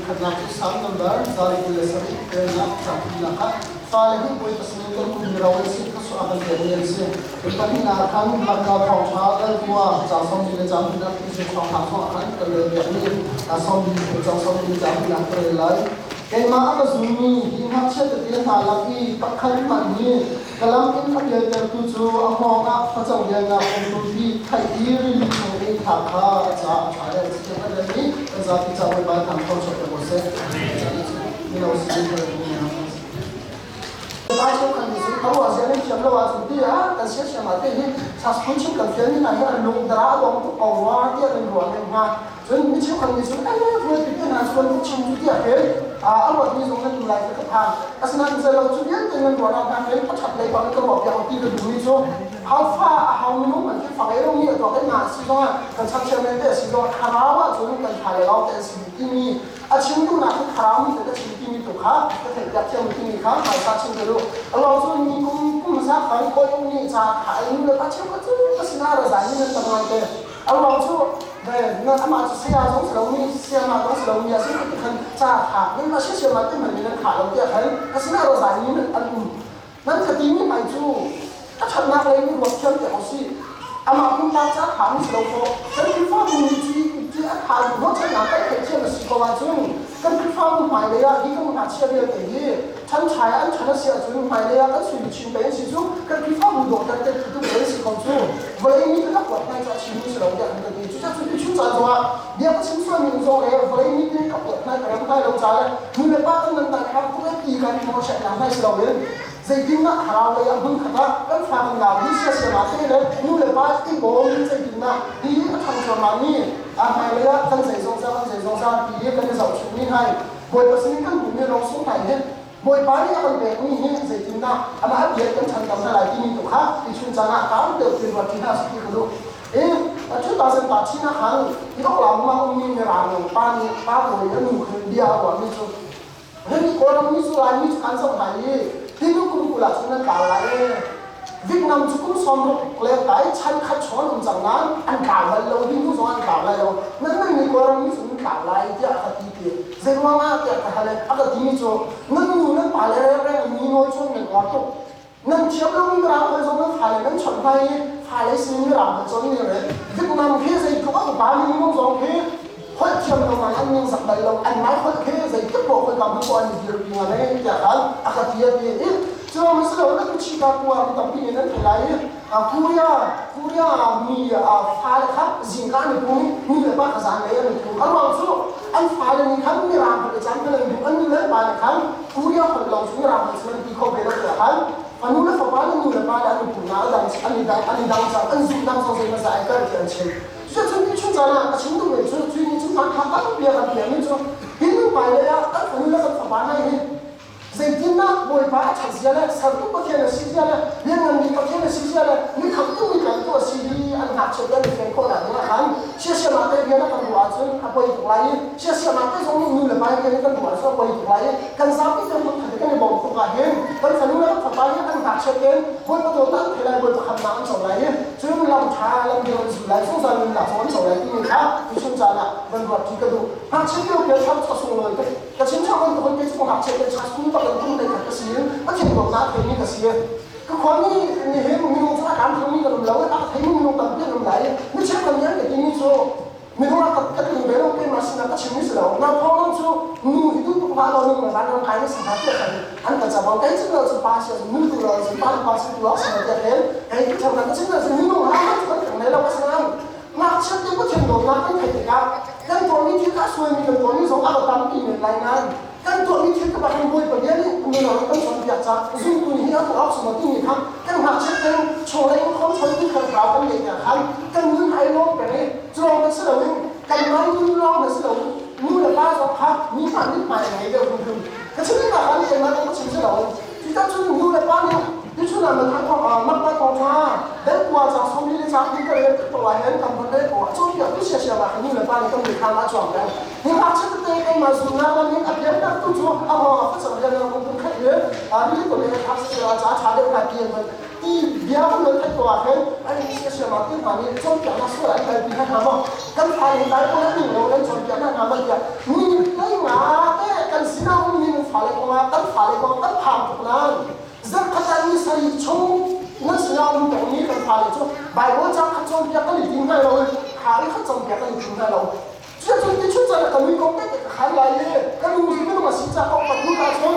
Khatnak cu Salm number 127 relnak cathumnak ah fale hi Bawipa sinin kan hmuhmi ro an si, thluachuah a kan pekmi an si. Pahnihnak ah khan Marka thawngṭha lalkua caang 40 le caang hnihnak Jesuh thawngṭha chungah khan kan relpiakmi 40 caang 40 caang hnihnak ka rel lai. Keimah a ka zummi hi ngakchia tete hna lak i pakhat hmanh hi Ka lam in a pialtertu cu a hngawng ah facang rialnak umtu hi theih i rili chung i thlak kha a caah a ṭha deuh. Citiang a rian i kan zapi ca Bawipa thang thawchuah pe ko seh. Mino si ding kan Pa cheukhat nih cun a ruah zia nan thiam lo ahcun ti ah kan siasiam ah te hi saskun chim kan fial ni hna hi an lung dara a dong tuk ko rua tiah nan ruah men hnga. Cun mi cheukhat nih cun ai vuai pi te hna cu kan chim cu tiah hin a ruat mi zong nan um lai ka phan. Asinain zei lo cu vialte nan ruahnak hna hin a ṭhat lei bang in ka ruah piak ti ka duhmi cu haufa a hau minung man khi fak ei mi a tuak in na si zongah kan changchia men te a si zongah thlarau ah cun kan tha le lawng te an si timi a chim duhnak hi thlarau mi te ka chim timi tu kha ka theih piak thiam timi kha hmaisa chim ka duh. Along cu ni kum kum za khan kawi um nih ca kha ai nu le pa cheu ka cu ka sinah ra zai mi nan tam ngai te. A ruang cu na amah cu saya zong si lomi sayama zong si lomi a si ti khan ca kha nan mah siasiama te hmanh nan khah lo tiah khan a sinah rozai mi an um. Nan ka timi hmai cu a ṭhatnak lei in ruat thiam te ko si. Amah pumpak ca kha mi si lo fawh. Kan Khrihfabu nih cu ti a tha duh hnawhchannak kan theihthiam a si ko ahcun kan Khrihfabu hmailei ah hi kan ngakchia vialte hi ṭhanṭhai an ṭhan a si ahcun hmailei ah kan sui chin peng si cu kan Khrihfabu dawhter te tu peng si ko cu vawlei mi kan rak kuat hna cu a chim si lo tiah an ka ti. Cucaah cu chun caan zongah bia ka chim sualmi zong le vawlei mi te ka kuat hna ka rem hna lo ca le nu le pa kan nan tai kha tuk ti kan mo check na hna si lo in zeitindah thlarau lei ah hmun khat ah kan fa kan nau hi siasiam ah te le nu le pa i bawm in zeitindah hi a ṭhangcho mi a hmailei ah kan zeizong kan zeizong ti hi kan i zohchunmi hai Bawipa sinin kan hmuhmi lawng sung hna hin Bawipa nih a kan pekmi hi zeitindah amah bia kan chanter hna lai timi tu kha ti chung caan ah tam deuh tin ruat ṭi hna sih ti ka duh. I 2013 ah khan i Oklahoma ummi Mirang pa nih pa bawi a nu khan bia a ruahmi cu Nan Kawlram mi cu Laimi cu kan zoh hna i hi nu kum 20 ah cun nan tlau lai ee. Vietnam cu kum 60 le kai chan khat chung an um cang nain an tlau bal lo, hi nu zong an tlau lai lo. Nan nan nih Kawlram mi cu nan tlau lai tiah a ka ti ti. Zei ruang ah tiah ka hal i a ka timi cu nan nu nan pa le rengreng mi nawl cun nan uar tuk. Nan thiam lomi Mirang holh zong nan fale nan chawnh hna i fale sinin Mirang holh cawn ning le Vietnam khi zeitluk a upa mi minung zong khi holh thiam lo ngai an ning zak bal lo an ngai holh khi zeitluk poh holh kam ko an i dirpi nga ne tiah khan a ka ti a ti i cu ma si lo na Chica kua mi tampi nih nan thei lai i Korea Korea mi fale kha zingka an i pum i nu le pa kha zan lei an i pum a ruang cu an fale nih khan mirang holh le caan khan an duh an nu le pa le khan Korea holh lawng cu mirang holh cu an ti kho ve lo tiah khan fanu le fapa le nu le pa le an i pumnak a dang an i dang an i dang cang an zumhnak zong zei hmasa ai kal ti an chim. Cucun ti chung caan ah a chim duhmi cu cu ni cu hmanthlak tampi a kan piakmi cu hi nu hmailei ah kan fanu le kan fapa hna hi zeitindah Bawipa a ṭhat zia le sertu Pathian a si zia le liannganmi Pathian a si zia le mi khamtu mi tlanhtu a si hi an ngakchiat an i fian khawh nak dingah khan siasiam ah te rian a kan ruah ahcun a poi tuk lai i siasiam ah te zong nih nu le pa rian kan ruah ahcun a poi tuk lai i kan zapi te hmun khat kan i bawm tuk ah hin kan fanu le kan fapa hi an ngakchiat tein Bawipa dawtnak an thei lai, Bawipa khamnak an co lai i cun lam ṭha lam deu an zul lai, zungzal nunnak zong an co lai timi kha tuchun caan ah van ruat ṭi ka duh. Ngakchia lio pian thar cu a sunglawi tuk. Ka chim ṭha bantuk in kei cu ngakchia te ṭha sung bak in kum khat ka si in Pathian dawtnak a theimi ka si. Ka khuami nih hin minung cu a kan thangmi kan um lo i a ka theimi minung tampi an um lai i mi cheukhat nih an ka timi cu minung ah ka tling ve lo keimah sinah ka chimmi si lo nang thawng cu nu hi tu tuk hlah law nung na van ram kai na si hna tiah khan an ka cabo kei cu lo cu pa si nu tu lo cu pa pa si tu lo si tiah khin kei tu thang ka chim lo cu minung ha ha kan kan nei lo ka sinang ngakchia te Pathian dawtnak kan theih tikah kan tuahmi thil kha sualmi kan tuahmi zong a tampi men lai nain kan tuahmi thil ka bakhin Bawipa bia nih nunang kan cawnpiak ca zumtu nih a tuah awk sima timi kha kan ngakchiat in chunglei in khom choi ti khan rau kan ngeih tiang khan kan nun ai lawm peng i cu lawng kan si loin kan ngai nun lawng na si lo nu le pa zong kha mi hmanh nih hmai ngei deuh hrimhrim ka chim mi kha nih keimah ka chim si lo cucah cun nu le pa nih tuchun ah man thang mak pa thong tha dan kua cang som li le cang ti ka rel ko ah hin kan von rel ko ah cawnpiak tu sia sia ma nu le pa nih kan mit thlam ah chuang peng hi ngakchia tete keimah zumnak lam in a pianter tu cu a hawng a facang rian kum kum khat in a ri ko le thak si ca tha deuh ka ti an ti. Bia kan non theih ko ah khin an siasiam ah ti hna nih cawnpiaknak sual an kalpi hna hnga maw? Kan fale Bible an ning lo nan cawnpiak hna hnga maw tiah mi hlei nga te kan sinah ummi nan fale kongah kan fale kong kan phang tuk nain zarhkhat ah ni sarih chung nan sinah um pengmi kan fale cu Bible ca kha cawnpiak kan i tim hna lo i kha i kha cawnpiak kan i tim hna lo. Cuticun ti chun caan ka mui kong tete ka khan lai i ka nu hi minung a si ca kong ka hnu ah cun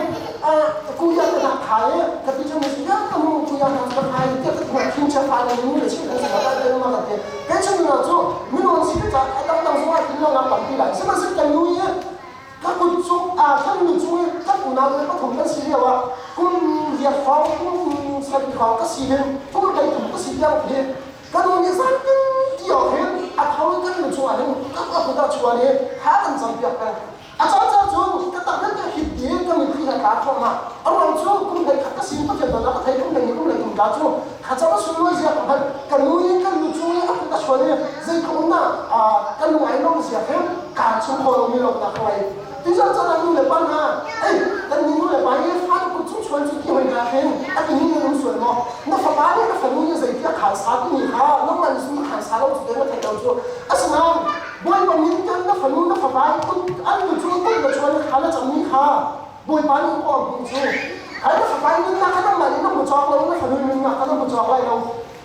kuya te hna khai i ka ti cun ya ka nu kuya hna ka khai tiah ka ti thin chia fai nu le chim kan si la te ma ka ti kai chun nu cu minung an si ca a dang dang zong ah tin lo nak tampi lai sihmanhsehlaw kan nu i ka kut cung a kan nu cung i kan unau le pathum kan si lio ah kum riat hrawng kum sarih hrawng ka si hin kum 13 ka si tiang hi Ka nu nih zantin ti awk hin a tho i kan nu chungah hin ka ka kut ah chuan i thla kan campiak peng. A caan cun ka tak vialte hit ti ka mitthli he kaa thawhmah. A ruang cu kum 11 ka sin Pathian dawtnak ka thei kum 12 kum 13 ka cu thlacam a sunlawi zia ka hngalh. Ka nu i kan nu cung i a kut a chuan i zeitluk in dah ka lung ai lawmh zia khi kaa chim kho lomi lawmhnak ka ngei. Tuzan caan ah nu le pa hna, ei, kan ni nu le pa hi fale kut cung chuan cu ti hoi hna khin a timi nan um sual maw? Na fapa nih na fanu nih zeitiah khaan sa timi kha nangmah nih na khaan sa lo cu te na theih lo cu. Asinain Bawipa min ten na fanu na fapa i kut an lu cu kut na chuan kha na cammi kha Bawipa nih a awm hmuh cu. Hai na fapa i nunnak kha nangmah nih na hmu cawk lo, na fanu nunnak kha na hmu cawk lai lo.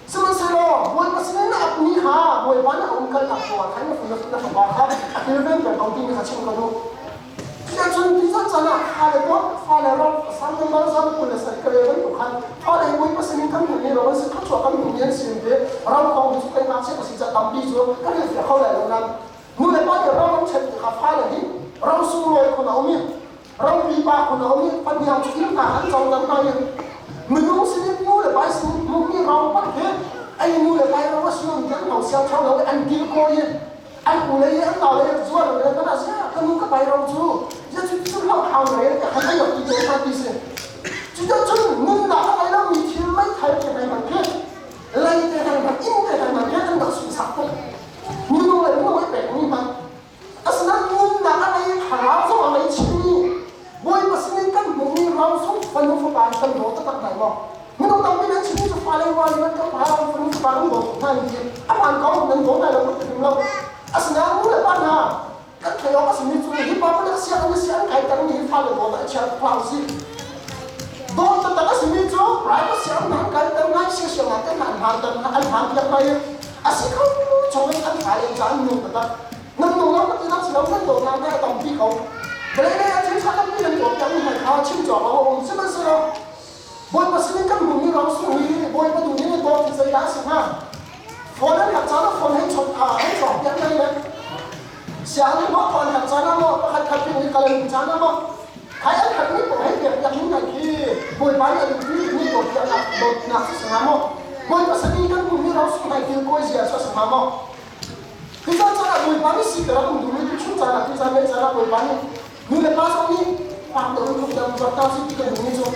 Sihmanhsehlaw Bawipa sinin na apmi kha Bawipa nih a umkalnak cungah khan na fapa kha a kilven peng ko timi kha chim ka duh. Cuticun tuzan caan ah fale tuah, fale rawk, sang le mal zan 27 ka rel bantuk khan fale Bawipa sinin kan hmuhmi ro an si, thluachuah kan hmuhmi an si te ram kong hi cu kai ngakchia ka si caah tampi cu ka relfiah kho lai lo nain nu le pa nih ram an ṭhen tikah fale hi ram sunglawi khun a um i ram pipa khun a um i pahniang cu inn hna an coter hna i minung sinin nu le pa sinin hmuhmi ram pat hi ei nu le pa ro a si lo ti an lo siang ṭheo lo i an kilkawi i an u lei i an nau lei zuar le kan ah sia ka nu ka pai ro cu ya cu cu lo thau re ka khan ai ti te kha ti si cu cun nunnak a ngei lomi thil meithal te hei man khi lei te hei man inn te hei man khi an rak sunsak tuk minung le minung i pekmi hmanh Asinain nunnak a ngei thlarau zong a ngei chinmi Bawipa sinin kan hmuhmi rosung fanu fapa hi kan daw taktak hna maw? Minung tampi nan chimmi cu fale rual in nan kan pa fanu fapa kan daw tuk hna in ti a hmaan ko nan daw lai lo kan ti hrim lo. Asinain nu le pa hna kan theih awk a simi cu hi pa panak siang an si an kaitermi hi fale dawt ah i chia hlah usih. Dawt taktak a simi cu private siang hna an kaiter ngai siasiang ah te hna an hmaan an hmaan piak hna i a si kho chung in an fale ca an nung taktak nan nung lo ka ti nak si lo nan dawtnak hna a tampi ko vawlei lei ah thil ṭha tampi nan tuah piakmi hna kha chim cawk lo a um sihmanhsehlaw Bawipa sinin kan hmuhmi ram sung hi Bawipa duh ning in dawt hi zeidah a si hnga phone an herh caan ah phone hei chawnh hei cawk piak lai le sianginn maw phone herh caan ah maw pakhat khat pin i kal an caan ah maw khai an herhmi paoh hei piak piak ning ngai khi Bawipa nih a duhmi mi dawt piaknak dawtnak cu si hnga maw Bawipa sinin kan hmuhmi ro sung hai thil kawi zia cu a si hnga maw Hi caan caan ah Bawipa nih si ka rak um duhmi tu chung caan ah tu caan le caan ah Bawipa nih nu le pa zong nih fak deuh in lungdam zuat ta si ti ka duhmi cu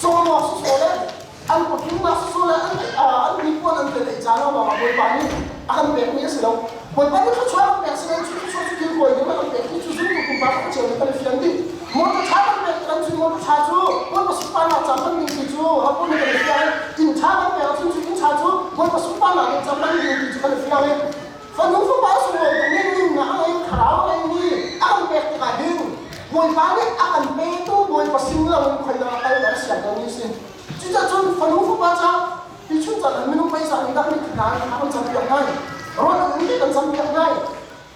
cawlawk sisawh le an pawkhimnak sisawh le an an hnipuan an pe caan ah lawngah Bawipa nih a kan pekmi a si lo. Bawipa nih thluachuah kan pek si lo cu thluachuah cu kilkawi ding a kan pek ti cu zumtu pumpak kan cio nih kan i fian dih. Motor ṭha kan pek kan cu motor ṭha cu Bawipa sunparnak ca hman ding ti cu hapu nih kan i fiang i inn ṭha kan pek ahcun cu inn ṭha cu Bawipa sunparnak ding ca hman ding ti cu kan i fiang i fanu fapa sunglawi tuk nih nunnak a ngei thlarau a ngeimi a kan pek tikah hin Bawipa nih a kan petu Bawipa sin loin khuaidang a kal a siang lomi a si. Cuticun fanu fapa ca hi chun caan ah minung phaisa nih dah mit hna a kan campiak ngai. Rawl an nih kan campiak ngai.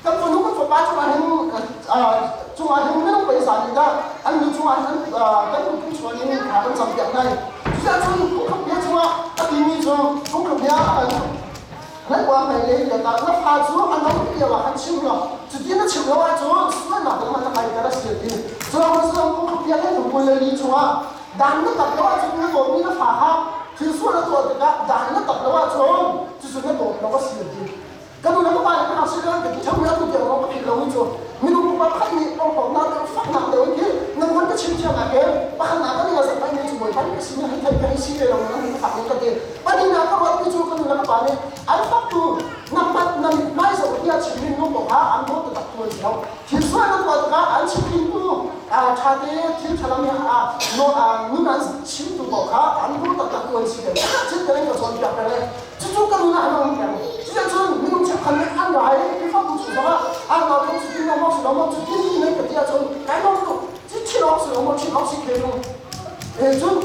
Kan fanu kan fapa cungah hin cungah hin minung phaisa nih dah an nu cungah hin kan nupi chuan in thla kan campiak ngai. Cuticun phungthluk bia cungah a timi cu phungthluk bia nan uar ngai le bia ta na fa cu a no lio ah khan chim law cuti na chim lo ahcun sualnak dang ah na kai a si ti. Cu phungthluk bia he 24 chungah Dan na tat lo ahcun na dawtmi na fa kha thil sual na tuah tikah dan na tat lo ahcun cucu na dawt lo a si an ti. Ka nu le ka pa nih ka ngakchia lio an ka ti ṭheo atu tiang lawng ka philh lomi cu minung pupa pakhat nih porhlawtnak deuh faknak deuh in khi nan von ka chim thiam ah khin pakhatnak ka ning a zat mi cu Bawipa nih ka sin hei thei ka hei si ve lo nan hei fak ning ka ti. Pahnihnak ka ruatmi cu ka nu le ka pa nih an faktu na hmat na mithmai zoh hi a chimmi nu kong ah an dawt taktak tu an si lo. Thil sual na tuah tikah an chimhrintu ṭha ṭha te thil ṭha lam ah nun an chimtu paoh kha an hur taktak tu an si peng. Chin tein ka cawnpiak peng le cucu ka nun ah an um peng. Cuticun minung cheukhat nih an ra i Khrihfabu chung zongah an ra tuk cu tin maw si lo maw cu tin ti ka ti ahcun kai lawm tuk. Ci thin awk si lo maw thin awk si khe zung. Cun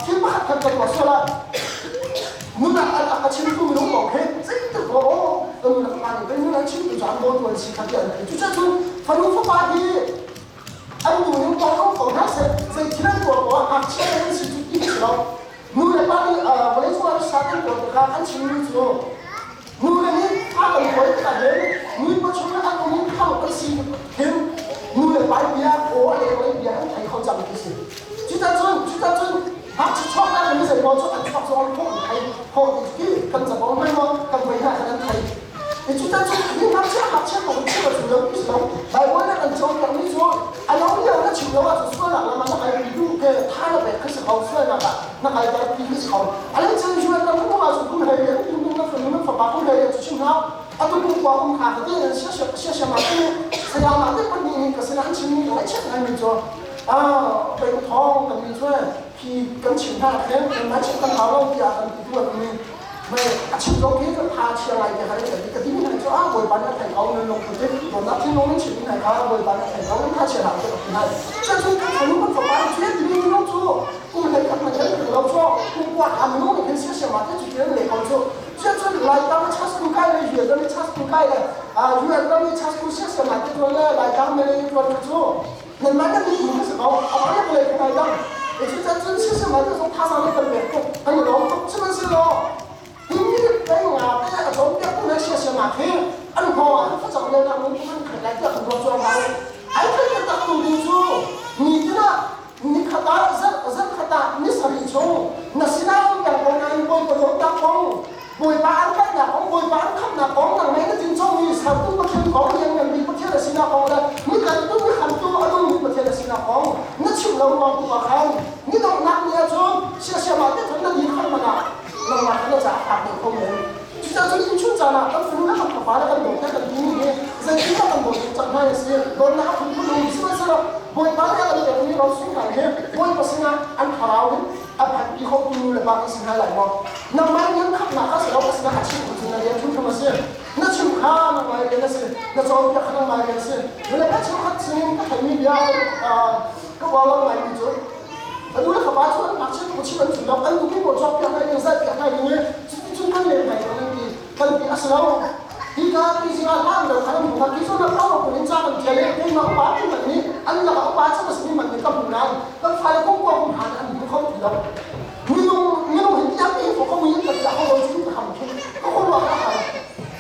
thil pakhat khat ka tuah sual ah nun ah a chimtu minung paoh khi zeitik aw ka nun a phan i nun an chimtu cu an dawtu an si kha ti an thei. Cuticun fanu fapa hi an nu ning kong um ko hna seh zei thil an tuah ko ah ngakchia an si cu ti si lo. Nu le pa nih vawleicung ah sa kan tuah tikah an chimmi cu nu le nih fa kan hawi tikah hin nupa chung an um in thang kan si hin nu le pa bia aw a leng lei bia an thei kho cang ti si. Cuticun cuticun ngakchia chuaknak in zeimaw cu an chuak zong an thei khawh ti kan cabong hmanh maw kan voi hna khan an thei. Cutan cu hi ngakchia ngakchia kong chim a cu lo ti lo. Bible nih kan cawnpiakmi cu a lo lio na chim lo ahcun sualnak lam ah na kal pi duh ke tha na pek kha si ko sualnak ah na kalter pi khi si ko. A lei cun Israel ram kum ahcun kum hlei le kum kum na fanu na fapa kum hlei le cu chim hlah. Atu kum kua kum kha ka ti in sia sia ma ti saya ma te pahnih nih ka sinah an chimmi ka ngaihchiat ngaimi cu ah pei thawng kan mi cu hi kan chim hna khin kan ma chim kan hau lo tiah kan ti tu mi mei a chim zong khi ka tha chia ngai te hari ka ti mi hna cu a bawipa nih a thei ko nan lung put i dawtnak thinlung nan chim mi hna kha bawipa nih a thei ko nan tha chia hlah te ka ti hna cucu kan fanu kan fapa nih cu ti mi minung cu kum hlei khat man kan lo cu kum kua ha minung nih khin sia sia ma te cu ti le ko cu cucu laitlang chas tu kai le yuan ram chas tu kai le yuan ram chas tu sia sia ma te tuan le laitlang mele tuan cu nan mah nan mi ka si ko a le le ka ngai dang e cu cun si si ma te zong thazaang le kan pek tuk kan i lawm tuk sihmanhsehlaw hi mi peng nga te a cawm piak tu le sia sia ma khi an hngawng ah facang le nak mun an khat lai tiah kan ruat cuang lai ai thei ka tak tu ding cu ni tinah ni khat ah zarh zarh khat ah ni sarih chung na sinah um peng ko nain bawipa dawtnak kong Bawipa an tlaihnak kong, Bawipa an khamhnak kong, nangmah na tincomi sertu Pathian kong, liannganmi Pathian a sinak kong le mi kantu mi khamtu a nungmi Pathian a sinak kong na chimh lo ruang tu ah khan ni donghnak ni ahcun siasiam ah te na dir khan man ah nangmah kha na caah fak deuh kho men. Cucaah innchung caan ah kan fanu le kan fapa le kan dawt le kan timi hi zeitindah kan dawt cang hna a si dawtnak a phunphun um sihmanhsehlaw Bawipa nih a kan pekmi rosung hna hi Bawipa sinah an thlarau in a phanpi khotu nu le pa kan si hna lai maw? Nangmah nih an khamhnak kha si lo a sinah a chim tu cu na rian hrimhrim a si. Na chim kha nangmah rian a si. Na cawnpiak kha nangmah rian a si. Nu le pa cheukhat sinin ka theimi bia ka uar lo ngaimi cu ka nu le ka pa cu an ngakchia tuk chim an chim lo an duhmi paoh cawnpiak hna ding zalpiak hna ding i cuticun kan lem hna an ti kan ti a si lo. Hika tuzing ah hlan lo khan an hmu kha khi cu na pau kun in ca kan thial i keimah upa ti man nih an lakah upa cem a simi man nih ka hmu nain kan fale kum kua kum han an hmu kho ti lo. Minung minung hi tiang te fo ko in ka tia ko lo chu ka ham khi ka ko ruah ka har.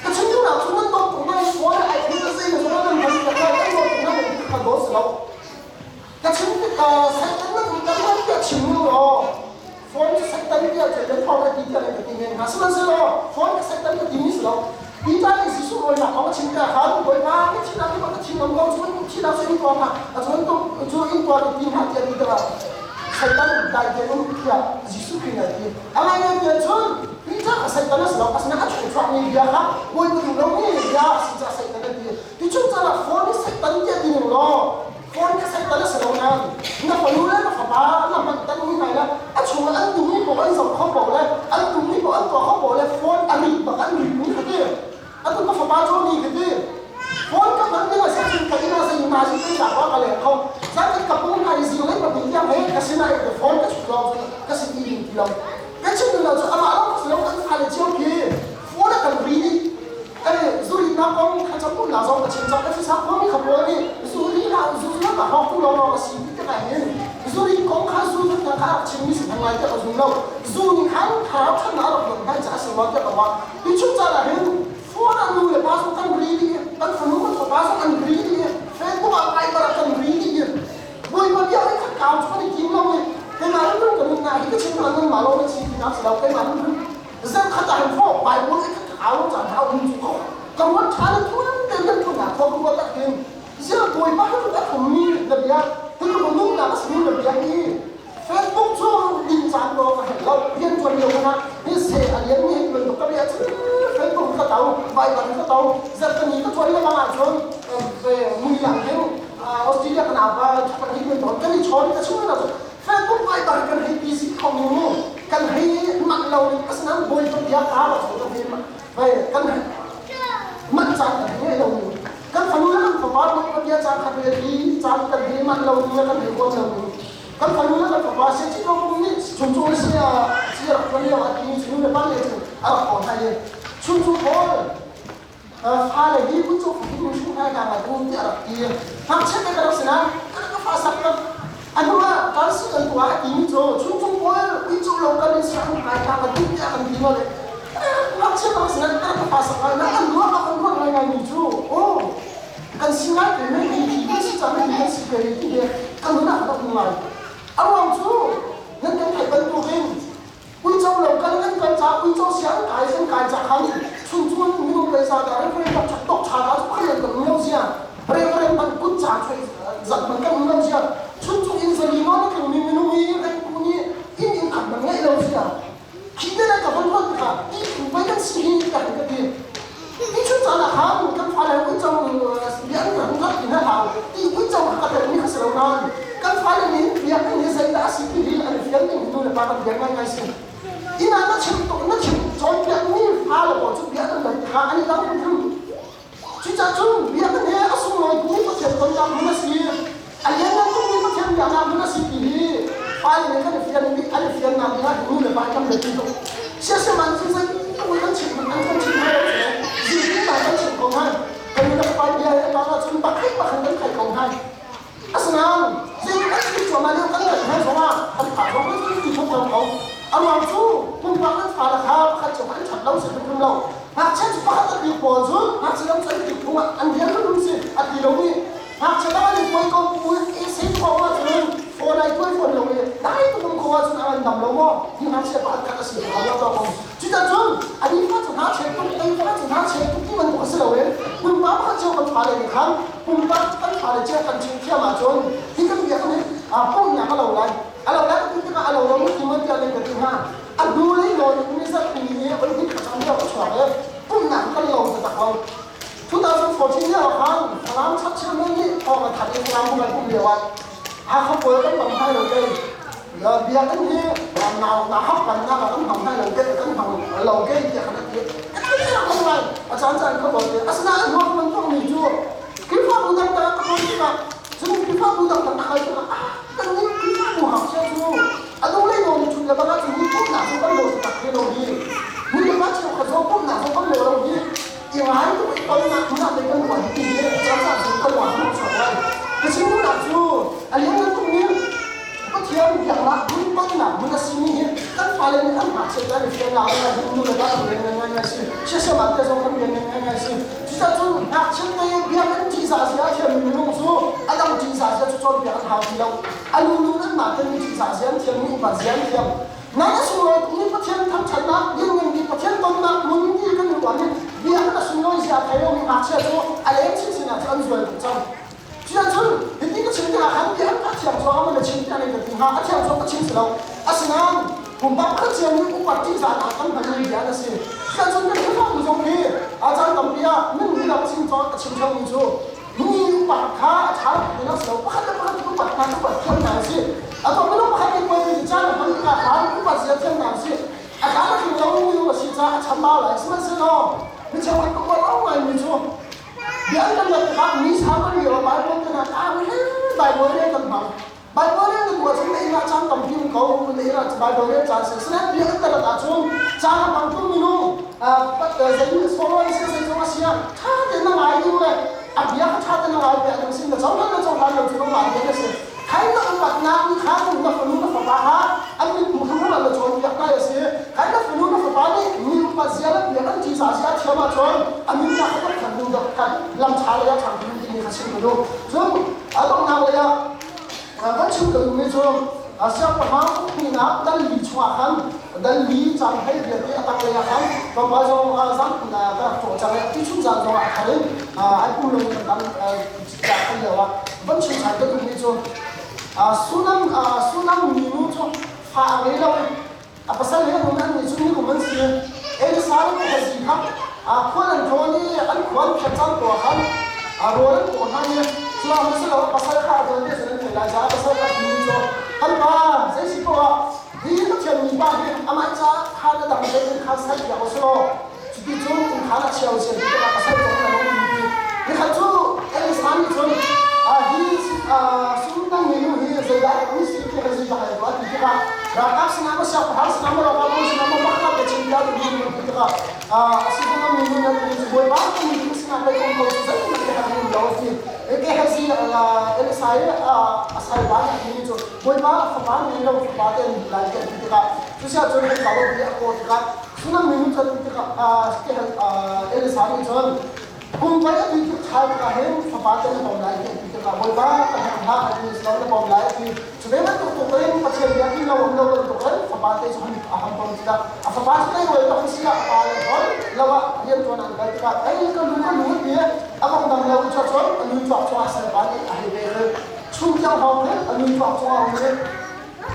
Ka chim tu nak chu nan dawt tuk na in phone ai thil ka zei na zong nan han ka ka kan dawt tuk na nan ka dawt si lo. Ka chim tik Satan nan um kan man tiah chim nu law phone cu Satan tiah cu kan phone a ti tiah ka ti men hnga sihmanhsehlaw phone ka Satan ka ti mi si lo. Peter nih Jesuh rawinak kong a chim ka khan Bawipa na thihnak hi ka thin ngam ko cu in thihnak cu in tuar hna a cu in cu in tuar in ti hna tiah ti tikah Satan dai te um tiah Jesuh Khrih nih a ti. A ngai tiah cun Peter kha Satan a si lo asinain a chung chuakmi bia kha Bawipa duh lomi bia a si caah Satan a ti. Ti chung caah phone hi Satan tiah ti ning law phone kha Satan a si lo nain na fanu le na fapa na hman tan mi hna le a chung an duhmi paoh an zoh kho ko le an duhmi paoh an tuah kho ko le phone a rit bak an rit mi kha ti atu ka fapa cu ni kha ti phone ka hman ding a si cun ka inn ah zei ma si te ka ka leng kho zan ka pung hna i zing lei pahnih tiang he ka sinah i phone ka chuk lawng cu ka si ti ding ti lo ka chim lo cu amah lawng si lo an fale cio khi phone a kan ri dih Zuri na kong kha cang na zong ka chim cang ka thisa khuami kha pawl nih zuri na zu na ka hawk tu lawng lawng a si ti ka hin zuri kong kha zu na kha rak chim mi si thang lai te ka zum lo zu nih khan thlarau than na rak don dai cha si lo te ka wa ti chung cha la hin phone an nu le pa so kan ri di kan fanu kan fapa so kan ri di Facebook ah kai bara kan ri di boi ma bia ni khat kaam chu ni kim lo ni ke ma run kan na hi ka chim na nan ma lo na chi ti na si lo ke ma run Zeikhat ah hin fawh Bible i ka thau caan hau um cu ko. Ka ruat ṭhan i tuan tein kan ṭhun ah thawk ruat ah hin ziah Bawipa hi a thummi na bia hi nunnak a simi na bia hi Facebook cu ding caan lawng a herh lo rian ṭuan lio hmanh ah hi se a lian mi bantuk ka bia cu Facebook ka to Viber ka to zarhpini ka ṭuan le bang ahcun mui lang hin Australia kan apa thapar hi ton kan i chawn ka chung na Facebook Viber kan hei busy kho mu kan hei manh lo ning asinain Bawipa bia ka ba chu kan hei vai kan manh caan kan hei ngei lo ning kan fanu le kan fapa Bawipa bia caan khat rel hi caan kan hei manh lo ning le kan hei huam lo ning kan fanu le kan fapa se chi ko nih chung chung si a si rak tuan lio a ti cu nu le pa le cu a rak ko hna i chung chung pawl fale hi uico fakin hring hna hna ngai u tiah a rak ti. Ngakchia te ka rak si nain ka ka fa sak ka a hnu ah kan si kan tuah a timi cu chungchung pawl uico lo kan in siang ngai hna ka duh tiah kan ti ma le ngakchia ka rak si nain ka ka fa sak ngai na an ruah ka kan ruah ngai ngai mi cu oh kan si ngai ke men hi kan si cang hi kan si ke ti he kan nun ah ka um ngai a ruang cu nan kan theih bantukin Uico lo kal an kal ca uico siang kai an kai ca khan chungchun minung lei sa da referee tok chak tok cha da chu khan kan lo zia referee man kut cha choi zat man kan lo zia chungchung in zali ma na thang mi minung hi reng ku ni in in khat man ngai lo zia khi te na ka von von ka ti bai kan si hi ka han ka ti ti chu cha na han kan fa le uico bian kan rat ti na hau ti uico ka te ni kha se lo nan kan fale nih biakinn hi zeidah a si ti hi an fian ning nu le pa kan biak ngaingai si. Inn ah na chim tuk na chim cawnpiakmi fale pawl cu bia kan dai tikah an i dang hrimhrim. Cucaah cun biakinn hi a sunglawi tukmi Pathian tonnak hmun a si. A lianngan tukmi Pathian biaknak hmun a si ti hi fale nih kan i fian an i fiannak dingah nu le pa kan biapi tuk. Siasiman cu zeitluk in kan chim an kan chim hna lo si. Zingtin kan chim ko hna. Kan nu le pa bia he a ahcun pakhat pakhat kan theih ko hna. Asinain zeitik an si cuahmah lio kan ngaih hna zongah an fa zong an ti thok lo ko. A ruang cu pumpak an fale kha pakhat cio an ṭhat lo si hrimhrim lo. Ngakchia cu pakhat a ti pawl cu ngakchia dang cu an ti phung ah an rian hrimhrim si a ti lo i ngakchia dang an i tuai ko bu i sin ko ahcun phone ai tuai fawn lo i dai tuk um ko ahcun a an dam lo maw hi ngakchia pakhat khat a si ko lo ko. Cuticun a ni fa cu hna chek tuk, ei fa cu hna chek tuk ti bantuk a si lo i pumpak pakhat cio kan fale nih khan pumpak kan fale cio kan chim thiam ahcun hi kan biak nih pumnak a lo lai. A lo lai ti tikah a lo lo ti man tiah kan ti hna. A hnu lei nawn in ni zarh ni ni oi hi kha lio a chuak i pumnak kan lo taktak lo. 2014 lio khan Falam chapchir nih thawng a thanh i Falam bu kan pum lio ah Hakha pawl kan bang hai lo kei biakinn hi nau na hak pan na kan hmang hai lo ke kan hmang lo ke tiah kan ti kan ti la ko lai a caan caan ka bol asinain ruak man tong mi cu Khrihfabu dang dang ka ton tikah cun Khrihfabu dang dang ka tikah ah kan nih Khrihfabu hak sia cu a dong lei nawn chun le bangah cun ni pumnak cu kan lo tak ve lo hi ni le ma cheu kha zo pumnak zo kan lo lo hi i ngai tuk i tonnak hmun ah kan ruah hi ti hi caan caan cun kan ruah hnu chuak lai ka chim duhnak cu a lianngan tuk mi Pathian biaknak hmun tonnak hmun a simi hi kan fale nih an ngakchiat lai fian la ngai hi nu le pa kan rian ngai ngai si siasem ah te zong kan rian ngai ngai si cucaah cun ngakchiat te biakinn ṭihzah zia a thiammi minung cu a dang ṭihzah zia cu cawnpiak an hau ti lo a nu nu nan mah ten mi ṭihzah zia an thiam mi upat zia an thiam Nang a sunglawi tuk mi Pathian thangṭhatnak, lianngan Pathian tonnak hmun ti kan ruah i biakinn a sunglawi zia thei lomi ngakchia cu a leng chinchin ah cun an zual tuk cang. Cuticun hiti ka chim tikah khan biakinn a thiang zong ah na chim tiah ka ti hnga, a thiang zong ka chim si lo. Asinain pumpak pakhat cio nih upat ṭihzahnak kan hmanmi bia an si. Cuticun kan Khrihfabu zong hi a caan tampi ah minung dang sin cawng a chim ṭheomi cu mi upat kha a ṭha lo ti si lo pakhat le pakhat upat hna upat thiam hna si a tuah minung pakhat nih puai mi caan a hman tikah khan upat zia thiam hna si a kaan a tling lo mi a si caah a chambau lai sihmanhsehlaw mi cheukhat ka uar lo ngai mi cu bia an kan lat tikah mi sang kan lio Bible kan ah kaa Bible rel kan hmang Bible rel na tuah cun na inn ah caan tampi um ko na inn ah Bible rel caan si sinain bia an ka lat ahcun caan a hmangtu minung zei solo in zei zong a si ah ṭha tein na ngai ding le a bia kha ṭha tein na ngai piak ding sin na cohlan na cohlan lo cu nangmah rian a si khai na upatnak nih khan na fanu na fapa kha an mit hmuh hrimhrim ah na cawnpiak lai a si khai na fanu na fapa nih mi upat zia le bia an ṭihzah zia a thiam ahcun a nunnak kha kan khan ding kan lam ṭha lei ah ṭhang ding timi kha chim ka duh cun a donghnak lei ah kan chim ka duhmi cu siangpahrang uknak dal li chungah khan dal li cang hei vialte a tanglei ah khan tlawmpal zong zan ka rak cawh cang i ti chung zan zong ah thar in ai pum lo kan dang kan lio ah van chim ṭhan ka duhmi cu Sunam Sunam minu cu fa a ngei lo i a pasal he nun an nih cu ni kum an si Elisa le Gehazi kha khual an tlawn i an khua an phiat cang ko ah khan rawl an paw hna i Cuang si lo pasal kha a tuan te nan thei lai caah pasal kha timi cu kan pa zei si poah ah hi Pathian mi pa hi amah caah khan a dang te in khan sai piak u law cuti cun inn khan a chia u sih ti tikah pasal zong a lung ti. Nikhat cu Elisa nih cun hi sum mi nu hi zeidah mi si ti kan zeidah ai tuah ti tikah ralkap sinah maw siangpahrang sinah maw ralkap sinah maw pakhat te chim piak ti tikah a si mi nu nan ti cu bawipa kan mi sinah pei um ko cu zeihmanh ka herh lo ti Gehazi Elisa i a salpa nih a timi cu bawipa fapa ngei lo fapa te an lai ti an ti tikah cusiah cun hei kau ti a kaw tikah Sunam minu cu an ti tikah Elisa nih cun kum pei a ti tuk ṭhal tikah hin fapa te na bawm lai ti an ti tikah bawipa ka herh hlah a ti lo na bawm lai a ti. Cu ve bantuk tuk in Pathian bia ti lo um lo bantuk in fapa te cu a ham tawn tikah a fapa cu tei ruai bak si ah a pa le tawn lo ah rian ṭuan an kal tikah ei ka lu ka lu ti a bang dang lo cu cun a nu chuak chuah salpa nih a hei ve i chung tiang hawng in a nu chuak chuah hawng in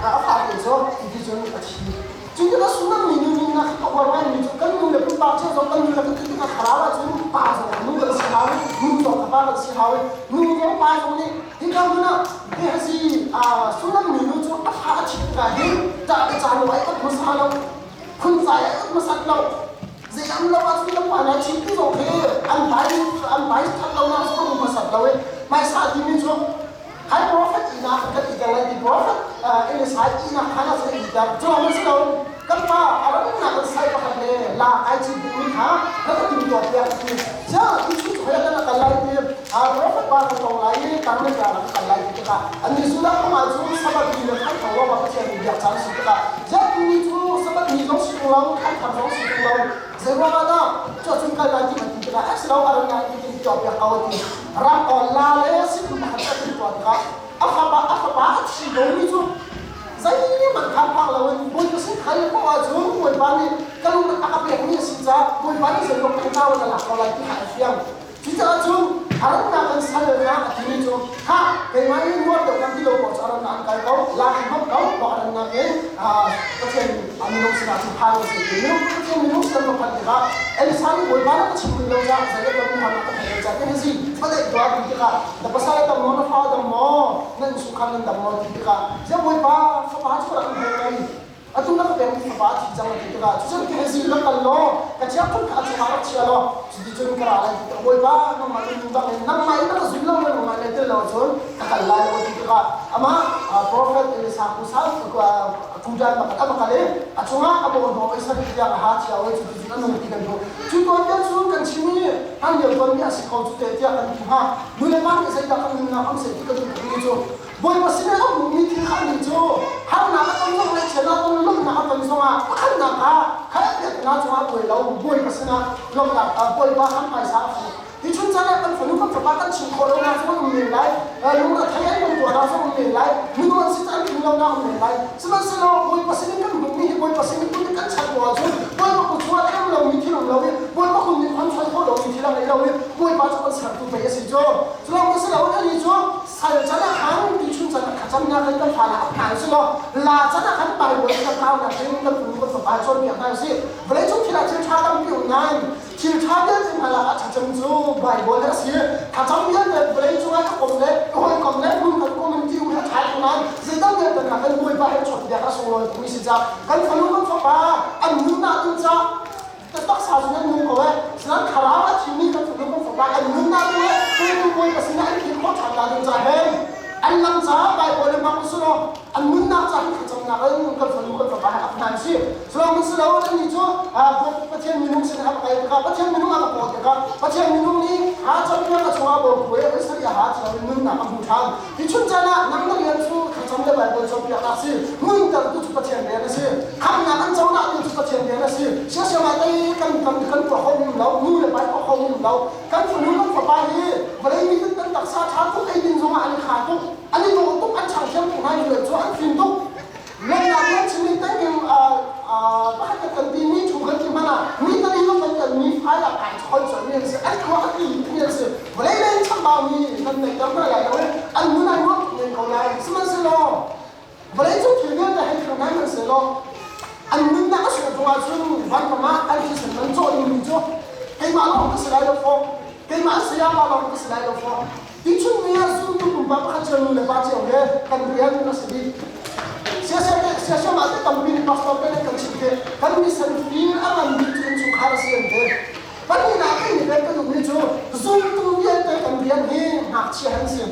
a fa te cu ti cun a thi. Cu tikah sunam mi nu nih nak ka uar ngaimi cu kan nu le pumpak cio zong kan nu le kan ti tikah thlarau ahcun pa zong nu kan si hau i nu zong ka pa kan si hau i nu zong pa zong nih hika hmun ah Gehazi sunam mi nu cu a fa a chit tikah hin ṭah le caan lo ai ot hmasa lo phun cai ai ot hmasat lo zei am lo ahcun kan pa nai chim ti zong khi an bai an bai that lo nak cu hmasat lo i hmaisa timi cu Hi prophet ina kan i tel lai ti prophet Elisa ina khan a i tel cu man si lo kan pa aram na kan sai pakhat le la ai chi bu mi kha na ka tim tuah piak ti cha ti chu chu ya kan kal lai ti a prophet pa kan tong lai i tang le ka kan kal lai ti ka ani su la ma chu sabat ni le khai thang lo ma pathian ni biak chan si ka ja tu ni chu sabat ni zong si lo khai thang zong si lo zei ruang ah dah cu cun kal lai ti man ti tikah as lo aram na ti tim tuah piak ko ti ram on la le sin pakhat ka tim tuah tikah a fapa a fapa a thi ko mi cu zeihmanh khan phak lo in Bawipa sin khal ko ahcun Bawipa nih ka lung a ka pek mi a si caah Bawipa nih zeitluk kan nau na lak ko lai ti kha a fiang. Cucaah cun a rannak kan sal kha a timi cu ha keimah i nuar deuh kan ti lo paoh cu a rannak an kal ko lak in hmang ko mah a rannak in Pathian minung sinah cun phan a si ti minung Pathian minung sin va phanh tikah Elisa nih Bawipa na ka chim rih lo caah zei ka tuah na ka theih lo caah Gehazi va deih tuah ti tikah na pasal a dam maw na fa a dam maw na innchungkhar nan dam maw ti tikah ziah Bawipa fapa cu ka rak in hal mei atu na ka pekmi fapa a thi cang a ti tikah cucun Gehazi rak kal law ka chiakṭhut kha a cungah rak chia law cuticun ka ra lai ti tikah Bawipa nangmah na nu bangin nangmah in na ka zum lo le nangmah na tel lo cun ka kal lai lo ti tikah amah prophet Elisa kusal kudan bakhat a va kal i a cungah a bawhhnawh i sarih tiang a ha chia oi cuticun a nung ti kan hmuh. Cu tuanbia cu kan chim i hlan lio tuanbia a si kho cu te tiah kan ti hnga. Nu le pa nih zeidah kan nunnak am seh ti kan duh mi cu Bawipa sin i a hmumi thil kha nih cu harnak a ton zong ngaihchiatnak a ton lawmhnak a ton zongah pakhatnak ah kha biaknak cungah buai lo Bawipa sinah lawmhnak Bawipa khan phaisa a fuh. Hi chun caan ah kan fanu kan fapa kan chim khawh lonak zong um men lai, lung a thei an kan tuahnak zong um men lai, minung an si caan tling lonak um men lai. Sihmanhsehlaw Bawipa sinin kan hmuhmi hi Bawipa sinin kun kan chan ko ahcun Bawipa kut chungah a um lomi thil um lo i Bawipa kun nih khan chuai khawh lomi thil a ngei lo i Bawipa cu kan sertu pei a si cu. Cu lawng si loin ani cu sal can ah khan ti chun can ah thlacamnak in kan fa ah hna usih law la can ah khan Bible kan kaunak in kan fanu kan fapa cawnpiak hna usih. Vawleicung thil ah thil ṭha tampi um nain thil ṭha vialte hna lakah thlacam cu Bible a si. Thlacam vialte vawleicung ah ka kom le ka hawikom le hmun kan community um he a ṭha tuk nain zeidang vialte hna kan Bawipa he chawnhbiak a sunglawi tukmi si caah kan fanu kan fapa an nunnak ding caah taksa cu nan nung ko ee sinan thlarau a thimi kan fanu kan fapa an nunnak ding le petu Bawipa sinah an thil khawh ṭhan nak ding caah hin an lam caah Bible in hmang usih law an nunnak caah hin thlacamnak in kan fanu kan fapa he ap hna usih. Cuang si lo annih cu Pathian minung sin a va kal tikah Pathian minung a va kawl tikah Pathian minung nih ha campiak a chungah bawm phu i sari a ha thiam in nunnak a hmu ṭhan. Hi chun caan ah nang na rian cu thlacam le Baibal cawnpiak a si. Nuntertu cu Pathian rian a si. Khamhnak an conak ding cu Pathian rian a si. Siasiam ah tei kan kan kan tuah kho um lo, nu le pa tuah kho um lo. Kan fanu kan fapa hi vawlei mi kan taksa ṭha tuk ei ding zongah an i kha tuk, an i dawh tuk, an ṭhang thiam tuk hna i cu an fim tuk. Lawmnak kan chim i tengim pakhat khat kan ti mi thu kan ti hmanh ah mi tali lo kan kan mi fai ah kai choi choi mi an si an khua a ti mi an si vawlei lei chambau mi kan neih ter hna lai lo i an nun ai nuam men ko lai sihmanhsehlaw vawlei cung thil vialte hei thang hna hmanhsehlaw an nunnak a sung cung ahcun vanram ah an thisen man cawh ding mi cu keimah lawng ka si lai lo fawh keimah sayama lawng ka si lai lo fawh ti chung mi ah. Pupa pakhat cio nu le pa cio he kan rian a si dih. Siasiam ah te tampi nih pastor te nih kan chim te kan mission field a ngan bik cu innchungkhar a si an ti. Pahnihnak kan i pek ka duhmi cu zultu vialte kan rian hi ngakchia an si.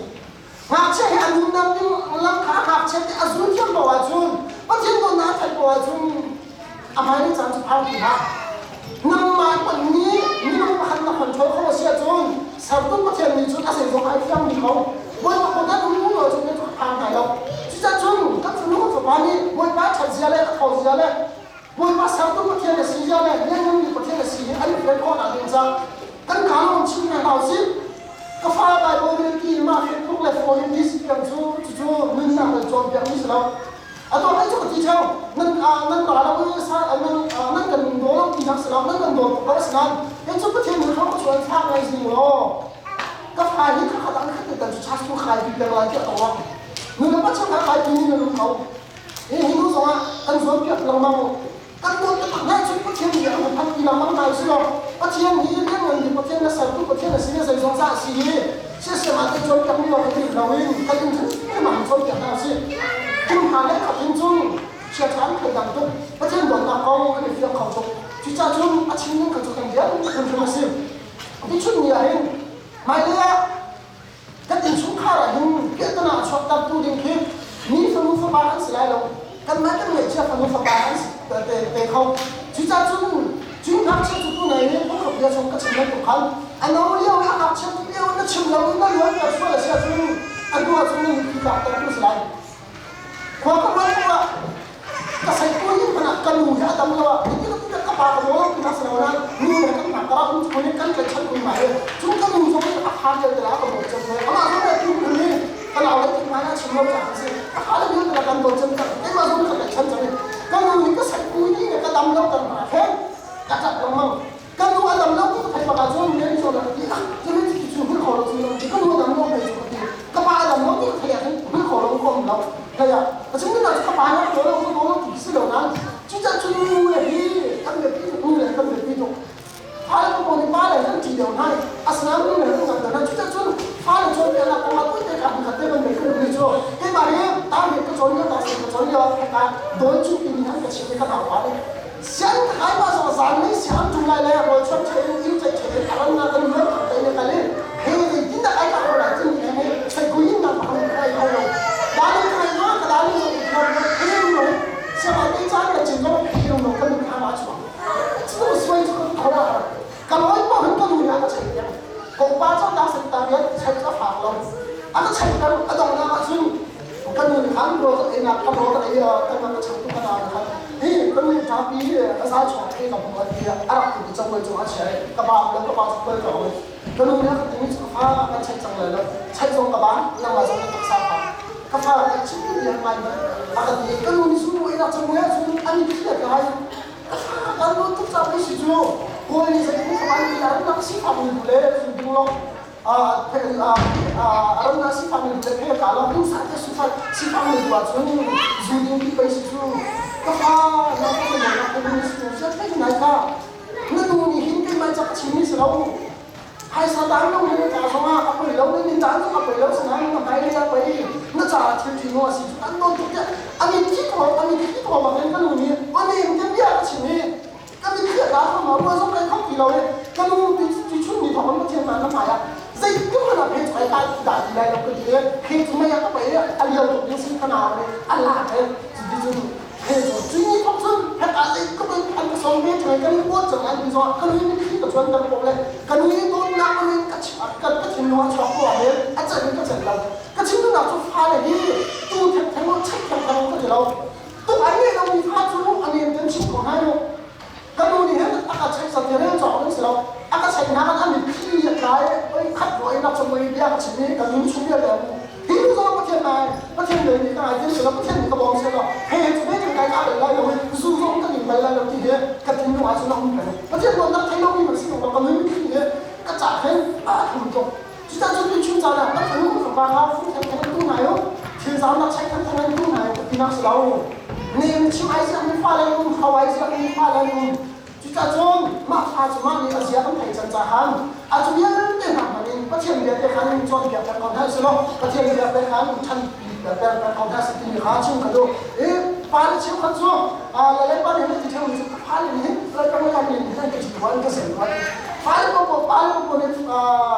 Ngakchia hi a nunnak ding lam kha ngakchia te a zul thiam ko ahcun Pathian dawtnak a theih ko ahcun a hmailei caan cu phang ti hlah. Nangmah hmanh nih minung pakhat na control kho a si ahcun sertu Pathian nih cun a zeizong ai fiang mi ko. Bawipa kut an um lo ahcun cu phang hnai lo. Cucacun kan fanu kan fapa nih Bawipa ṭhat zia le a thaw zia le Bawipa sertu Pathian a si zia le liannganmi Pathian a si hi an i fian khawhnak ding caah kan kaa lawng chim hna hna usih. Ka fa Bible rel ti mah Facebook le phone in ti si tiang cu cucu nunnak le cawnpiakmi si lo. Atu hei cu ka ti theo nan nan ra lo i nan nan kan daw lo ti nak si lo nan kan daw tuk ko asinain hei cu Pathian nih hram ka chuan fak ngai zing law ka fa hi kha khat an khat tan cu chas tu khai ti peng lai tiah ka ruah. Nu le pa cheu khai ti ni na lung ko. Hi hi nu zongah kan zuam piak lengmang kan dawt taktak hna cun Pathian nih a kan ti lengmang hna si law Pathian hi lianngan bik Pathian na sertu Pathian a si le zeizong za a si hi siasiam ah kan cawnpiak mi lawng kan lo in kan in hrim ah cawnpiak hna si kum hna le khat in cun chiaṭha an thei dang tuk Pathian dawtnak kong an i fiang kho tuk cucaah cun a chim ning kha cu kan rian hrimhrim a si tuchun ni ah hin hmailei ah kan innchungkhar ah hin piahtana a chuaktertu ding khi mi fanu fapa an si lai lo kanmah kan ngeihcia fanu fapa an si te, te kho cucaah cun cu ngakchia cu tu nai nih phungthluk bia chung ka chim bantuk khan a no lio i a ngakchia tuk lio na chim lo in na luan ter sual a si ahcun a hnu ahcun na mitthli tlak tertu si lai khua ka ruat ah ka sei tu yin hmanh ah ka nu hi a dam lo ah ti ka ka pa ka daw lo ti na si lo na nu he kan hna kara um chu kan tlaih chan kun mai chung ka nu zong in a ha vial te la ka dawt cem ve amah zong le tu kun ni ka nau le tin mai a chim lo ca si a ha le vial te la kan dawt cem ka keimah zong ka tlaih chan cang ka nu hi ka sei tu ni ka dam lo kan ma he ka tat lengmang ka nu a dam lo ti ka theih bak ahcun men cu na ti ah cu ti cu hul kho lo cu ka nu a dam lo hei cu ka ti ka pa a dam lo ti ka theih ahcun hul kho lo ka um lo thei ah a chung na ka pa na do lo do lo ti si lo nan cucaah cu nu le hi kan biapi tuk nu le kan biapi tuk fale ko ni pa le kan ti deuh hna asinain nu le kan ngan deuh cucaah cun fale cawnpiaknak kong ah tuite ka khat te ban nei ka ni cu keimah hi ta me ka cawn lio ta ka cawn lio heka dawn chu ti ni han ka chim ka nau pa le sian kai ma zong zan nei siam tu lai le rawl chuan che in in che che in aran na kan luan thak te ne kale he ni tin da ai ka ko lai tin he he sai ku yin na pa han kai ko lo da ni kai ma ka da ni zong ko he ru lo sia ma te chan ka chin lo he ru lo kan kha ma chu chu suai chu ko la ka loi pa hun ka nu ya ka chai ya ko pa cho ta sa ta rian chai ka fa lo a ka chai ka a dong na ma chun ka nu nih khan rawl ka einak ka rawl ka ei kan ka changtu ka na khan hi ka nu ṭapi a za chuak thei ka hmu ti a rak tu cang cung a chia ka ba le ka pa chu ka oi ka nu nih ka timi chu fa kan chai cang lai lo chai zong ka ba nangmah zong ka taksa fa ka fa ka chim ni ngai ma a ka ti ka nu nih su ei nak chang ya chu ani thi ka hai ka fa kan nu tuk sa pi si chu kawl ni sai ku fa ni an nak si fa mu le su ding lo a ram sifak mi le phe ka lo hung sa te sifak sifak mi tu ahcun zu ding ti pei si cu ka fa na ka na na ka nu si sia thei nai ka na nu nih hin keimah ca ka chim mi si lo phaisa dan lo ni ka zong ah a poi lo ni dan zong a poi lo sinain na hmai lei ah pei na ca thil thi no a si cu an don tuk te ani thi ko ani thi ko bang in ka nu nih ani te bia ka chim i kan i thiah la kha ma zong kai khop ti lo i ka nu ti ti chun ni thong ma thian ma na mai ah zei tu na phe chai ta da ti lai lo ka ti phe chu mai ka pai a liao tuk ding sin khana ne a la he ti chun phe chu chu ni thong chun he ka zei ka pai an ka song me chai kan ko chang an zo ka nu ni thi ka chuan kan pok le ka nu ni don na ka ni ka chi ka ka thin no a chok ko he a chan ka chan lo ka chin na chu fa le hi tu thek thek lo chek thek thek ka ti lo tuk ai ngei lomi fa cu a nem ten chim ko hna u ka nu nih hin a ka check sa rel cawk an si lo a ka check hna kan an thi a tlai oi khat ro in nak chom bia ka chim i ka nun chung bia te hi nu zong pathian nai pathian lei nih ka ngai tin si lo pathian nih ka bawm si lo he cu be kai ka lai lo zu zong ka ning bal lai lo ti he ka thinlung ah cun a um peng pathian dawtnak thei lomi man si lo ka nun thi he ka ca hen a thum tuk Cucah cun tuchun caan ah kan fanu fapa kha fung thengtheng an tu hna i thil zaamnak check thengtheng an tu hna i tinak si lo. Nem chim ai ziak mi fale um, hau ai ziak mi fale um. Cucah cun mah fa cu mah nih a zia kan thei can cahan a cu vialte hna hmang in Pathian bia te khan cawnpiak peng ko hna selaw Pathian bia te khan ṭhan peng peng ko hna seh timi kha chim ka duh. I pa le cheukhat cu le le pa nih ti ṭheo cu ka fale nih lai peng lai nih hin ka ṭhi an ka sem ruat. Fale paoh pa le paoh nih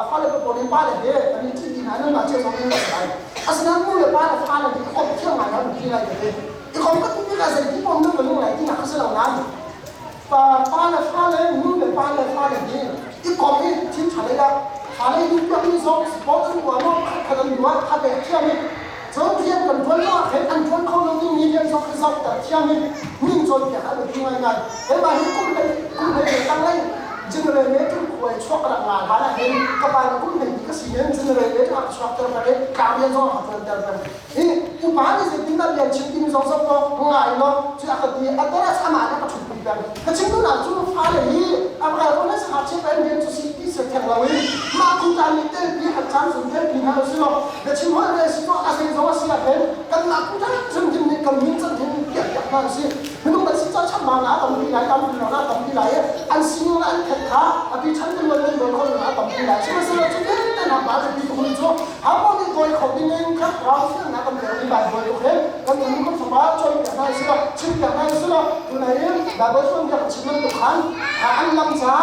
fale paoh nih pa le he an i ṭhi ti hna nan mah cio zong in a si. Asinain nu le pa le fale nih i komh thiam ngai hna biapi ngai tete. I kom ka ti tikah zei ti pom nan ka lung lai tinak kha si lo nain pa pa le fale nu le pa le fale hi i kom i thil ṭha lei ah fale duh piakmi zong sport an uar maw khat khat an duh ah kha pek thiam i cun rian kan ṭuan lo ah khin an ṭuan kho lo dingmi rian zong khi zohter thiam i min cawnpiak a biapi ngaingai. Keimah hi kum hlei kum hlei le tanglei generator khuai chuak rak nga hlan ah hin ka pa nih kum hlei ka si hin generator a chuak ter peng i tlangrian zong a ka ṭuan ter peng. Hi upa nih zeitindah rian chim timi zong zoh law ngai law cu a ka ti a teres amah nih a ka ṭhutpi peng. Ka chim duhnak cu fale hi a kal ko na sangak chim peng rian cu si ti si theng lo in mah kuta nih telpi hat caan zun telpi hna usih law na chim holh le si tuah a zei zong a si ah khin kanmah kuta cun hin nih kan min can hin piah piak hna usih. Minung kan si ca chambau na tampi lai tampi lo na tampi lai i an sining le an khet kha a pi chan ti luan nan dawi kho na tampi lai sihmanhsehlaw cu vialte hna pa biapi tuk mi cu hamo nih dawi kho ding in kha rau fiannak kan pek mi Bible tuk he kan nu kan fapa cawnpiak hna si lo chimpiak hna si lo tunai in Bible cawnpiak chim bantuk khan an lam ca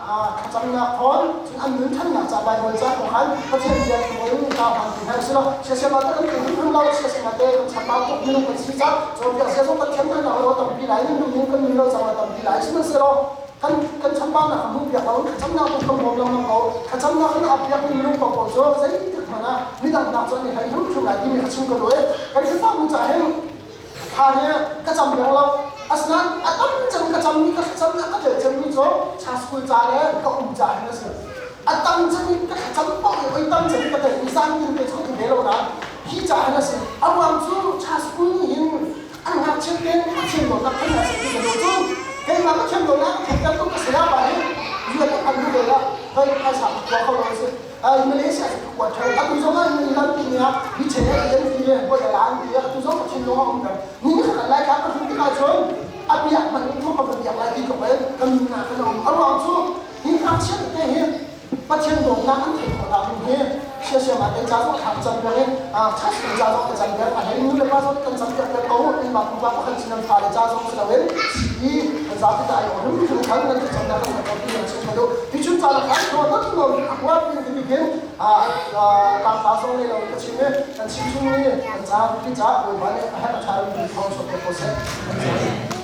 thlacamnak thawn cun an nun thannak ca Bible ca kong khan Pathian bia thu in ta hman ti hna si lo siasema te kan kan lo siasema te kan chambau tuk minung kan si ca cawnpiak sia zong kan thiam hna lo tampi lai nun ning kan nun lo cang tampi lai sihmanhsehlaw kan kan chambaunak kan hmuh piak lo thlacamnak tu kan bawm lengmang ko thlacamnak in a piak mi minung paoh cu zeitik hmanh ah midang nak cun i hei hrum hrum lai timi kha chim ka duh i kan Khrihfabu ca hin Kha hi ka cam leng lo. Asinain a tam cem ka cammi ka thlacamnak ka tel cemmi cu cha school ca le ka um ca hin a si. A tam cem in ka thlacam paoh i oi tam cem ka tel mi zan tin te cu ka ti ve lo nain hi ca hin a si. A ruang cu cha school nih hin an ngakchiat tein Pathian dawtnak theih hna seh ti ka duh. Cun keimah Pathian dawtnak a theihter tuk ka saya pa hi rian a kan duh ve ah voi phaisa ka khua kho lo a si. Malaysia cu kuat ṭheo atu zong ah ni lampi ni ah mi chen an ti boi a lan ti atu zong ka thinlung a um peng ni ni khat lai ka ka hmuh tikah cun a biak man in ka van biak lai ti ka vel ka min ah kan um a ruang cu hi ngakchia tete hi Pathian dawtnak an theih khawh nak ding hi siasiam ah kan ca zong thak cam peng i church kan ca zong ka cam peng a hei nu le pa zong kan cam piak peng ko in ma pupa pakhat sin an fale ca zong si loin si kan zapi ta ai hrim hrim khan nan thlacamnak kan kan pi nan chim ka duh hi chun ca lakah thaw tak lo huat in ti bikin tlangta zong nei lo ka chim i kan chim chung ni kan ca pi ca bawipa nih a herh a ṭha mi thawng chuah piak ko seh.